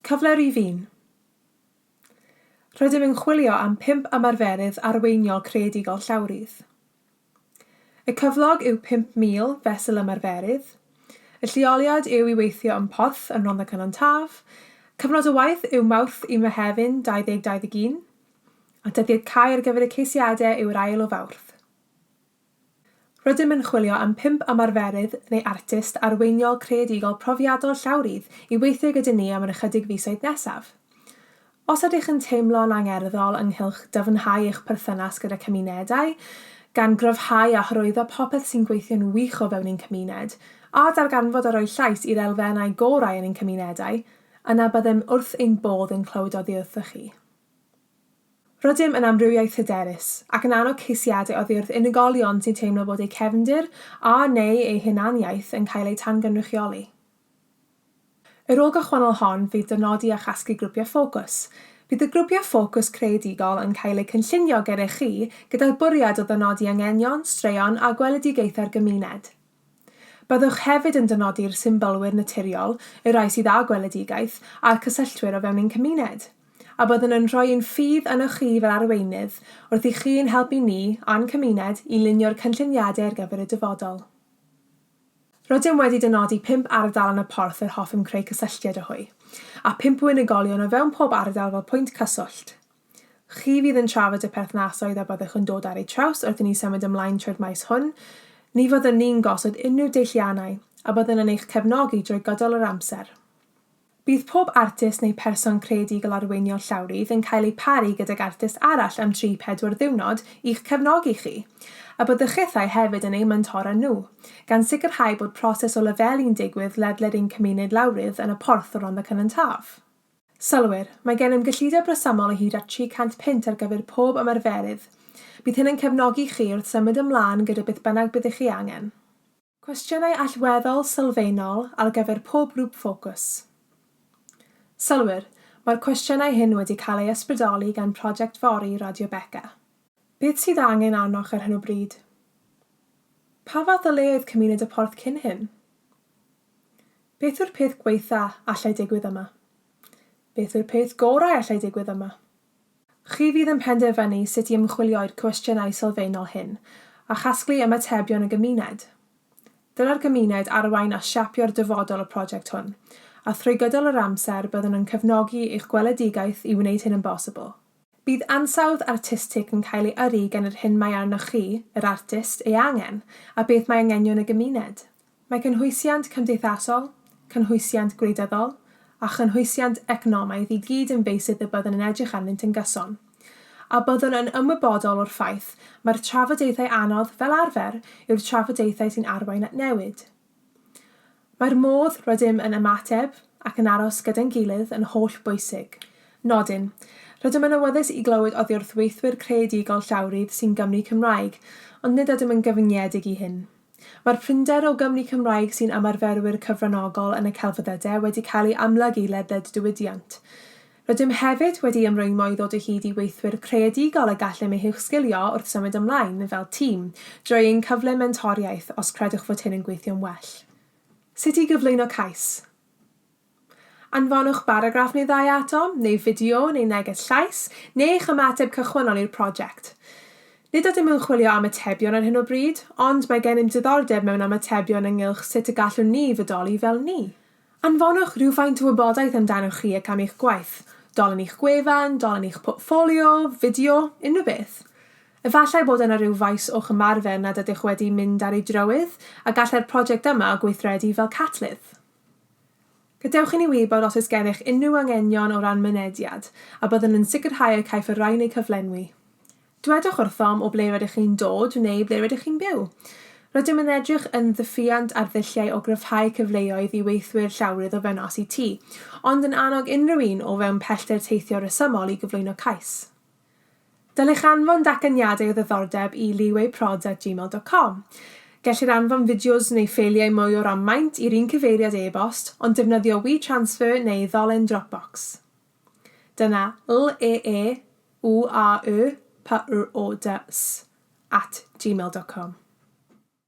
Cyfle rhif un. Rydym yn chwilio am pump ymarferydd arweiniol creadigol llawrydd. Y cyflog yw 5,000 fesul ymarferydd. Y lleoliad yw i weithio yn Porth yn Rhondda Cynon Taf. Cyfnod o waith yw Mawrth i Mehefin 2021, a dyddiad cau ar gyfer y ceisiadau yw'r ail o Fawrth. Rydym yn chwilio am pump ymarferydd neu artist arweiniol creadigol profiadol llawrydd i weithio gyda ni am yr ychydig fisoedd nesaf. Os ydych yn teimlo'n angerddol ynghylch dyfnhau eich perthynas gyda cymunedau, gan gryfhau a hyrwyddo popeth sy'n gweithio'n wych o fewn ein cymuned, a darganfod a rhoi llais i'r elfennau gorau yn ein cymunedau, yna byddem wrth ein bodd yn clywed oddi wrthoch chi. Rydym yn amrywiaeth hyderus, ac yn annog ceisiadau oddi wrth unigolion sy'n teimlo bod eu cefndir a neu eu hunaniaeth yn cael eu tangynrychioli. Y rôl gychwynnol hon fydd dynodi a chasglu grwpiau ffocws. Bydd y grwpiau ffocws creadigol yn cael eu cynllunio gyda chi gyda'r bwriad o ddynodi anghenion, straeon a gweledigaethau'r gymuned. Byddwch hefyd yn dynodi'r symbylwyr naturiol, y rhai sydd â gweledigaeth, a'r cysylltwyr o fewn ein cymuned. A byddwn yn rhoi ein ffydd ynoch chi fel arweinydd, wrth i chi ein helpu ni, a'n cymuned, i lunio'r cynlluniadau ar gyfer y dyfodol. Rydym wedi dynodi pump ardal yn y Porth yr hoffem creu cysylltiad â hwy, a phump o unigolion o fewn pob ardal fel pwynt cyswllt. Chi fydd yn trafod y perthnasoedd a byddwch yn dod ar eu traws wrth i ni symud ymlaen trwy'r maes hwn. Ni fyddwn ni'n gosod unrhyw deilliannau, a byddwn yn eich cefnogi drwy gydol yr amser. Bydd pob artist neu person creadigol arweiniol llawrydd yn cael eu paru gydag artist arall am dri pedwar ddiwrnod i'ch cefnogi chi, a byddwch chithau hefyd yn eu mentora nhw, gan sicrhau bod proses o lefelu'n digwydd ledled ein cymuned lawrydd yn y Porth o Rondda Cynon Taf. Sylwer, mae gennym gyllideb resymol o hyd at 300 punt ar gyfer pob ymarferydd. Bydd hyn yn cefnogi chi wrth symud ymlaen gyda beth bynnag byddech chi angen. Cwestiynau allweddol sylfaenol ar gyfer pob grŵp ffocws. Sylwer, mae'r cwestiynau hyn wedi cael eu ysbrydoli gan Project Fory Radio Beca. Beth sydd angen arnoch ar hyn o bryd? Pa fath o le oedd cymuned y Porth cyn hyn? Beth yw'r peth gwaetha allai digwydd yma? Beth yw'r peth gorau allai digwydd yma? Chi fydd yn penderfynu sut i ymchwilio i'r cwestiynau sylfaenol hyn, a chasglu ymatebion y gymuned. Dylai'r gymuned arwain a siapio'r dyfodol y prosiect hwn, a thrwy gydol yr amser byddwn yn cefnogi eich gweledigaeth i wneud hyn yn bosibl. Bydd ansawdd artistig yn cael ei yrru gan yr hyn mae arnoch chi, yr artist, ei angen, a beth mae angenion y gymuned. Mae cynhwysiant cymdeithasol, cynhwysiant gwleidyddol, a chynhwysiant economaidd i gyd yn feysydd y byddwn yn edrych arnynt yn gyson. A byddwn yn ymwybodol o'r ffaith mai'r trafodaethau anodd, fel arfer, yw'r trafodaethau sy'n arwain at newid. Mae'r modd rydym yn ymateb ac yn aros gyda'n gilydd yn holl bwysig. Nodyn, Rydym yn awyddus i glywed oddi wrth weithwyr creadigol llawrydd sy'n Gymry Cymraeg, ond nid ydym yn gyfyngedig i hyn. Mae'r prinder o Gymry Cymraeg sy'n ymarferwyr cyfranogol yn y celfyddydau wedi cael ei amlygu ledled y diwydiant. Rydym hefyd wedi ymrwymo i ddod o hyd i weithwyr creadigol y gallem eu huwchsgilio wrth symud ymlaen, fel tîm, drwy ein cyfle mentoriaeth, os credwch fod hyn yn gweithio'n well. Sut i gyflwyno cais. Anfonwch baragraff neu ddau atom, neu fideo neu neges llais, neu eich ymateb cychwynnol i'r prosiect. Nid ydym yn chwilio am atebion ar hyn o bryd, ond mae gennym diddordeb mewn ymatebion ynghylch sut y gallwn ni fodoli fel ni. Anfonwch rywfaint o wybodaeth amdanoch chi ac am eich gwaith, dolen i'ch gwefan, dolen i'ch portffolio, fideo, unrhyw beth. Efallai bod yna ryw faes o'ch ymarfer nad ydych wedi mynd ar ei drywydd, a gallai'r prosiect yma gweithredu fel catalydd. Gadewch i ni wybod os oes gennych unrhyw anghenion o ran mynediad, a byddwn yn sicrhau y caiff y rhain eu cyflenwi. Dwedwch wrthom o ble rydych chi'n dod neu ble rydych chi'n byw. Rydym yn edrych yn ddiffïant ar ddulliau o gryfhau cyfleoedd i weithwyr llawrydd o fewn RCT, ond yn annog unrhyw un o fewn pellter teithio rhesymol i gyflwyno cais. Dylech anfon datganiadau o ddiddordeb i leewayprods at gmail dot com. Gellir anfon fideos neu ffeiliau mwy o ran maint i'r un cyfeiriad e-bost, ond defnyddio WeTransfer neu ddolen Dropbox. Dyna L-E-E-W-A-Y-P-R-O-D-S at gmail dot com.